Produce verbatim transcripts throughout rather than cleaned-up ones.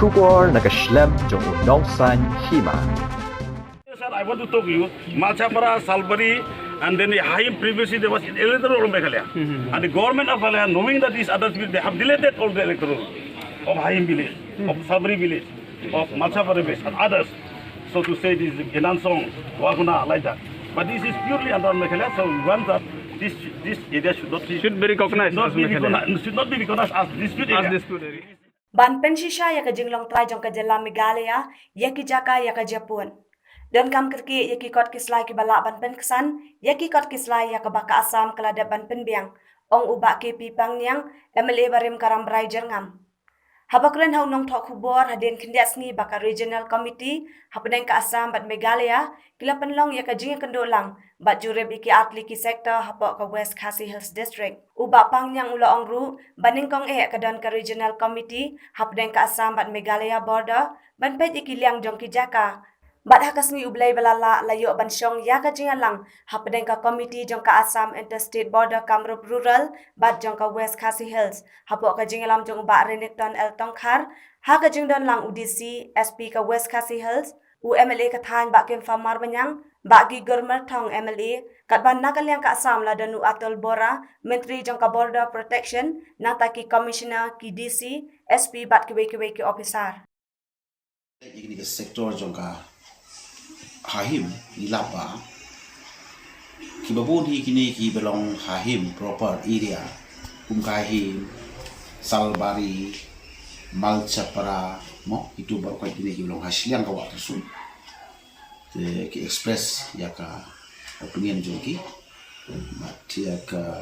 Khubor na ka shlem jong u Nongsaiñ Hima. Sir, I want to talk to you. Malchapara, Salbari, and then the Haheim previously there was in electoral of Meghalaya. And the government of Meghalaya, knowing that these others will, they have deleted all the electoral of Haheim village, of Salbari village, of Malchapara village, and others. So to say this Genansong, Waguna, like that. But this is purely under Meghalaya, so we want that this this area should not be Should be recognized should not as be Meghalaya. Recogni- should not be recognized as dispute area. As dispute area. Ban pynshisha ïa ka jinglong trai jong ka jylla Meghalaya ïa ki jaka ïa ka jingpun. Donkam kyrkieh ïa ki kot ki slai kiba lah ban pynksan ïa ki kot ki slai ïa kaba ka Assam ka la dep ban pynbiang, ong u Bah K P Pangniang, M L A barim ka Rambrai Jyrngam. Haba kren ha u nongthoh khubor hadien khyndiat sngi ba ka Regional Committee hapdeng ka Assam bad Meghalaya ki la pynlong ïa ka jingïakynduh lang bad jurip ïa ki artylli ki sector hapoh ka West Khasi Hills District. U Bah Pangniang u la ong ruh ba nyngkong eh ka don ka Regional Committee hapdeng ka Assam bad Meghalaya border ban peit ïa ki liang jong ki jaka. Bad ha ka sngi U Blei ba la lah la ïoh ban shong ïa ka jingïalang hapdeng ka Committee jong ka Assam Interstate Border Kamrup Rural bad jong ka West Khasi Hills hapoh ka jingïalam jong u Bah Renikton L Tongkhar, ha ka jingdon lang u D C, S P ka West Khasi Hills, u M L A ka thaiñ Bah Kemfa Marbaniang, Bah Gigur Myrthong M L A, katba na ka liang ka Assam la don u Atul Bora, Myntri jong ka Border Protection, nangta ki Commissioner, ki D C, S P bad kiwei kiwei ki officer. Ïa kine ki sector jong ka Haheim, ngi lap ba kiba bun hi kine kiba long Haheim proper area, kum ka Haheim, Salbari, Malchapara, mo, itu baroh kine kiba long ha shiliang ka Wah Tyrsun. Te ki express ïa ka opinion jong ki, bad ïa ka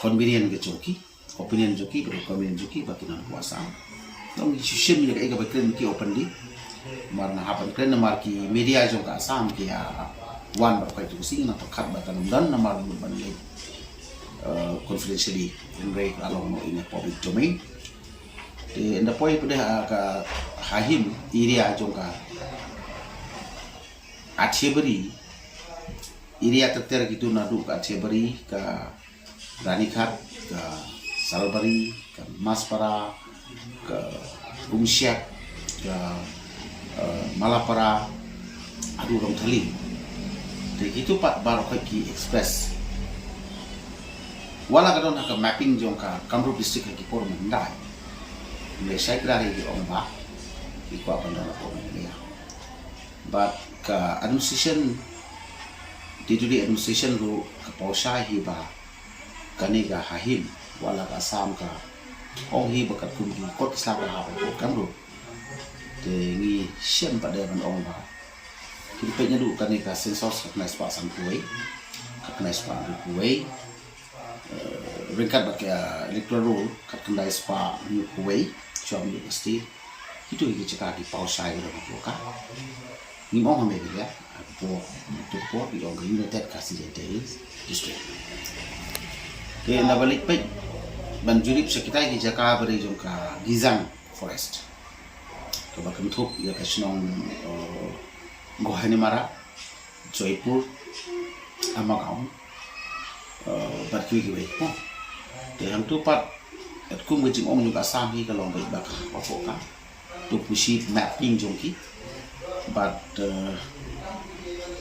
convenient ka jong ki, opinion jong ki, bad convenient jong ki ba ki nang kuasa. Tang ngi shu shim ïa ka, ïa ka ba kren ki openly. Namar nga hap ban kren namar ki media jong ka Assam ki ïa wan bad ka itu ka sngi, nang pyrkhat ba kan ym don namar mut ban leh, eh, confidentially, hynrei ka long noh in a public domain. Te ynda poi pat ha ka Haheim area jong ka Athiabari, area ter ter kitu naduh ka Athiabari, ka Ranikhat, ka Salbari, ka Maspara, ka Umsiak, ka, eh, Malapara, haduh Rongthali. Te kitu pat baroh ki express. Wat la ka don ha ka mapping jong ka Kamrup district ha ki por mynhyndai. Hynrei shai kdar hi ki ong ba ki kwah ban don hapoh Meghalaya. Bad ka administration, day to day administration ruh ka paw shai hi ba kane ka Haheim, wat la ka Assam ka ong hi ba katkum ki kot ki sla ka hap hapoh Kamrup. Te ngi shem pat de ban ong ba kin peit naduh kane ka census ka khyndai spah sanphew wei, ka khyndai spah hynriewphew wei, eh, ryngkat bad ka electoral roll ka khyndai spah hynñiewphew wei, jong ka state. Kitu hi ki jaka ki paw shai ki dang hapoh ka. Ngim ong ha Meghalaya, hapoh, hapoh ki ong ka United Khasi Jaintia Hills District. Te ynda ba leit peit ban jurip sha kitai ki jaka ba dei jong ka Gizang Forest. Kaba kynthup ïa ka shnong, eh, Gohaini Mara, Joypur, Amagaon, eh, bad kiwei kiwei. Te hangtu pat katkum ka jingong jong ka Assam hi ka long beit ba ka hapoh ka toposhi mapping jong ki. Bad, eh,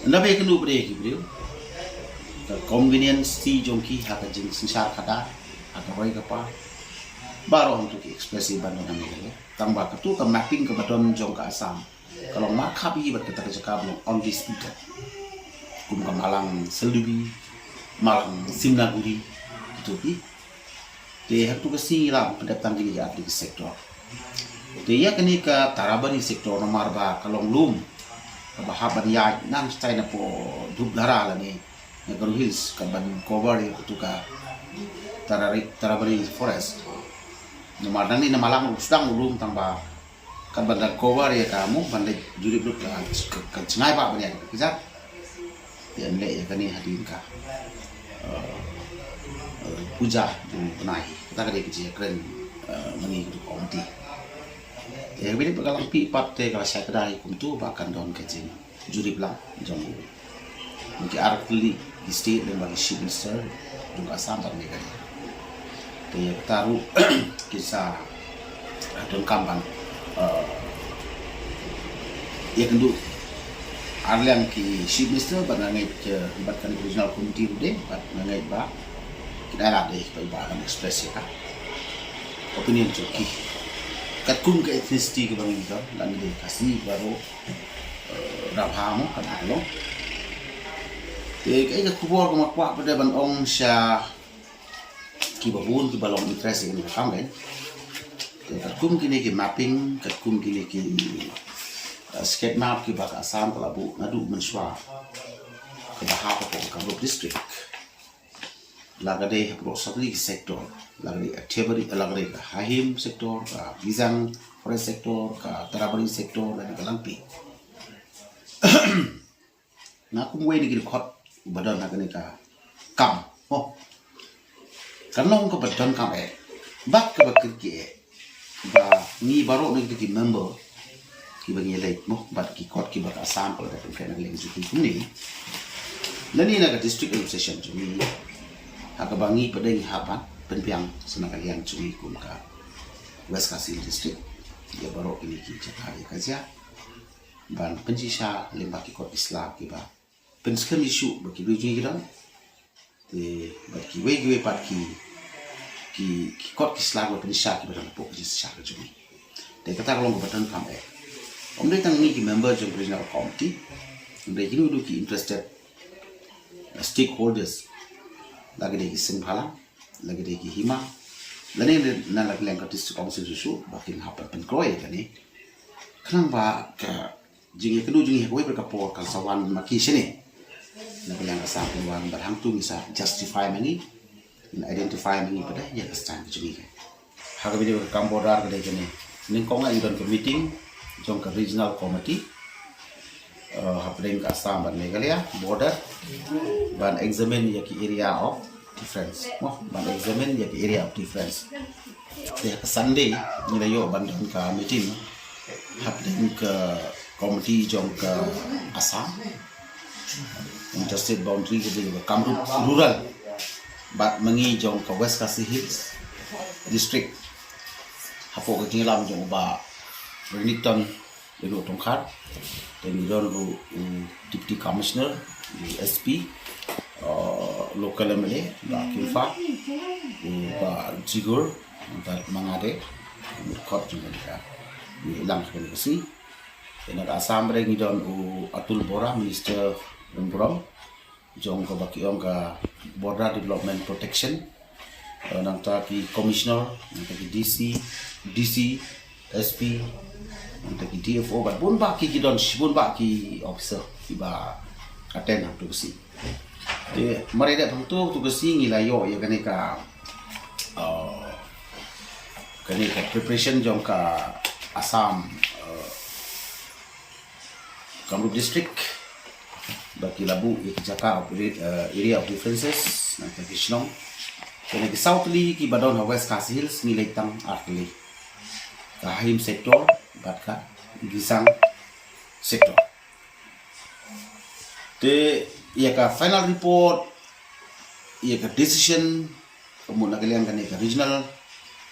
ynda ba ïakynduh bad ki briew, ka convenience jong ki ha ka jingsynshar khadar, ha ka roi ka par, baroh hangtu ki express hi ban don ha Meghalaya. Tangba katu ka mapping kaba don jong ka Assam ka long markhap hi bad kata ka jaka ba long undisputed, kum ka Malang Saldubi, Malang Simnaguri, kitu hi. Te hangtu ka sngi la pyndep tang kine ki artylli ki sector. Te ïa kane ka Tarabari sector namar ba ka long lum kaba hap ban ïaid nang shatai napoh Dhupdhara lane na Garo Hills, ka ban cover ïa katu ka Tarari-, Tarabari Forest. Namar nangne na Malang ruh sdang u lum, tangba ka ban da cover ïa ka, mo, ban leit jurip lut ka, ka, ka jngai ba ban ïaid ka kjat. Te yn leh ïa kane hadien ka, eh, eh, puja jong u bnai. Kata ka dei ka jingkren, eh, mane ka committee. Te ka bynta ba ka Langpih pat te ka la shai kdar hi kumtu ba kan don ka jing jurip lang jong u, ki artylli ki state lyngba ki chief minister jong ka Assam bad Meghalaya. Te ïa kata ruh kin sa, ah, donkam ban Ïa kynduh ar liang ki Chief Minister bad nga ngeit, eh, bad kane ka Regional Committee ruh de, bad nga ngeit ba ki dei lad de ba ban express ïa ka opinion jong ki. Katkum ka ethnicity kaba ngi don, lane dei Khasi baroh, eh, Rabha mo, kaba long. Te kaei ka khubor kaba nga kwah pat de ban ong sha kiba bun kiba long interest ïa kane ka kam, kan. Te katkum kine ki mapping, katkum kine ki, uh, sketch map kiba ka Assam ka la buh naduh mynshuwa, kaba hap hapoh ka Kamrup District. La ka dei hapoh satlak ki sector, la ka dei Athiabari, la ka dei ka Hahim sector, ka Gizang Forest sector, ka Tarabari sector, lane ka Langpih. Nga kum uwei na ki dkhot uba don ha kane ka kam, mo. Kan long kaba donkam eh, bad kaba kyrkieh eh, ba ngi baroh na ki member kiba ngi leit, mo, bad ki kot kiba ka Assam ka la dep pynkhraw na ka liang jong ki kumne, lane na ka District Administration jong ngi, ha kaba ngi pat de ngi hap ban pynbiang sa na ka liang jong ngi kum ka West Khasi Hills District ïa baroh kine ki jaka ïa ka jia ban pynshisha lyngba ki kot ki sla kiba pynskhem ïa shuh ba ki briew jong ngi ki don. Te bad kiwei kiwei pat ki, ki, ki kot ki sla kiba pynshisha kiba don hapoh ka jingshisha ka jong ngi. Te kata ka long kaba donkam eh. Ym dei tang ngi ki member jong ka Regional Committee, ym dei kino kino ki interested, uh, stakeholders, la ka dei ki seng bhalang, la ka dei ki hima, lane na la ka liang ka District Council shuh shuh ba kin hap ban pynkroi ïa kane. Khnang ba ka jingïakynduh jong ngi ha kawei pat ka por kan sa wan ma ki shane. Na ka liang ka Assam kan wan bad hangto ngi sa justify ma ngi, ngi identify ma ngi pat de ïa ka stand ka jong ngi. Ha kaba ïadei bad ka kam border ka dei kane. Nyngkong ngi don ka meeting jong ka Regional Committee, eh, hapdeng ka Assam bad Meghalaya border, ban examine ïa ki area of difference, mo, ban examine ïa ki area of difference. Te ha ka Sunday ngi la ïoh ban don ka meeting hapdeng ka committee jong ka Assam, Interstate Boundary, ka dei ka Kamrup Rural bad ma ngi jong ka West Khasi Hills District, hapoh ka jingïalam jong u Bah Renikton Lehnohtongkhar. Te ngi don ruh u Deputy Commissioner, u S P, uh, local M L A Bah Kimfa, u Bah Jigur, bad ma nga de, u dkhot jong ka, ngi lang ka sngi. Te na ka Assam re ngi don u Atul Bora, Minister Ringburom jong kaba ki ong ka Border Development Protection, eh, nangta ki Commissioner, nangta ki D C, D C, S P, nangta ki D F O, bad bun bah ki, ki don shibun bah ki officer kiba attend hangto ka sngi. Te mar ïa dep hangto, to ka sngi ngi la ïoh ïa kane ka, eh, kane ka preparation jong ka Assam, eh, Kamrup District, ba ki la buh ïa ki jaka of re-, eh, area of differences, nangta ki shnong. Kane ki saw tylli kiba don ha West Khasi Hills ngi leit tang ar tylli. Ka Hahim sector bad ka Gizang sector. Te ïa ka final report, ïa ka decision, ka mut na ka liang kane ka regional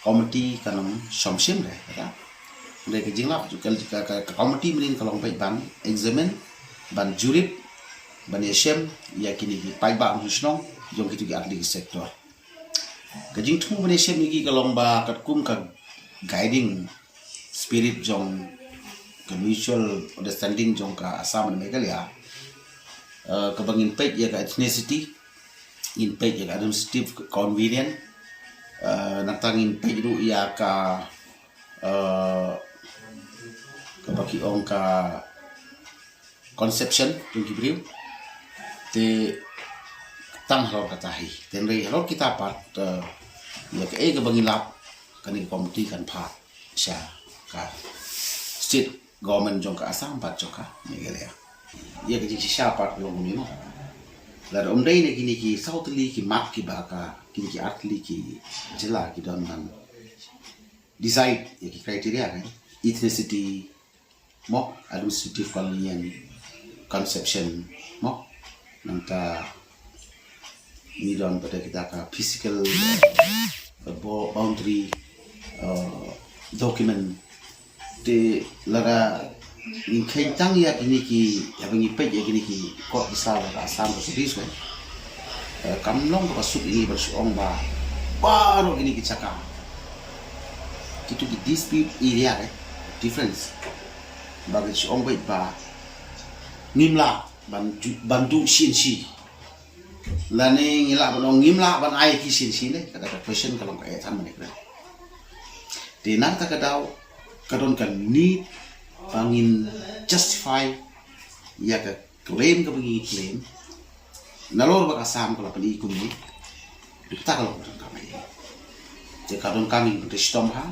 committee kan ym shong shim re, kata. Hynrei ka jinglap ka, ka, ka, ka committee mynnin ka long peit ban examine, ban jurip, ban ïashem ïa kine ki paidbah shnong jong kito ki artylli ki sector. Ka jingthmu ban ïashem ïa ki ka long ba katkum ka guiding spirit jong ka mutual understanding jong ka Assam and Meghalaya, eh, kaba ngin peit ïa ka ethnicity, ngin peit ïa ka administrative convenience, eh, nangta ngin peit ruh ïa ka, eh, kaba ki ong ka conception jong ki briew. Te tang halor kata hi. Te hynrei halor kita pat, eh, ïa kaei kaba ngi lap, kane ka committee kan phah sha ka state government jong ka Assam bad jong ka Meghalaya. Ïa ka jingshisha pat ka long kumne mo. Lada ym dei na kine ki saw tylli ki mat kiba ka, kine ki ar tylli ki jylla ki don ban decide ïa ki criteria, kan, ethnicity mo, administrative convenience, conception mo, nangta ngi don pat da kita ka physical, eh, bo-, boundary, eh, document, Te lada ngi kheiñ tang ïa kine ki, ïa ba ngi peit ïa kine ki kot ki sla ba ka Assam ka sdang, eh, kam long kaba suk ïa ngi ban shu ong ba baroh kine ki jaka, kitu ki dispute area, eh, difference, ba ki shu ong beit ba ngim lah ban ju-, ban duh shisien shi. Lane ngi lah ban ong ngim lah ban ai ki shisien shi ne, kata ka question ka long ka eh than mane kren. Te na kata ka daw ka don ka need ba ngin justify ïa ka claim kaba ngi claim. Nalor ba ka Assam ka la pyni kumne. Kata ka long ka donkam ïa ngi. Te ka donkam ïa ngi ban trei shitom bha,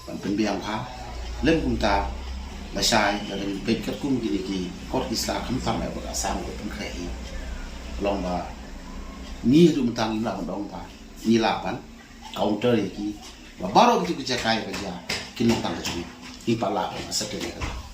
ban pynbiang bha. Lem kumta, lashai lada ngi peit katkum kine ki kot ki sla khamtam ïa ba ka Assam ka pynkhreh hi. Ka long ba ngi haduh mynta ngim lah ban ong ba ngi lah ban counter ïa ki, ba baroh kitu ki jaka ïa ka jia kin long tang ka jong ngi. Ngim pat lah ban ascertain ïa kata.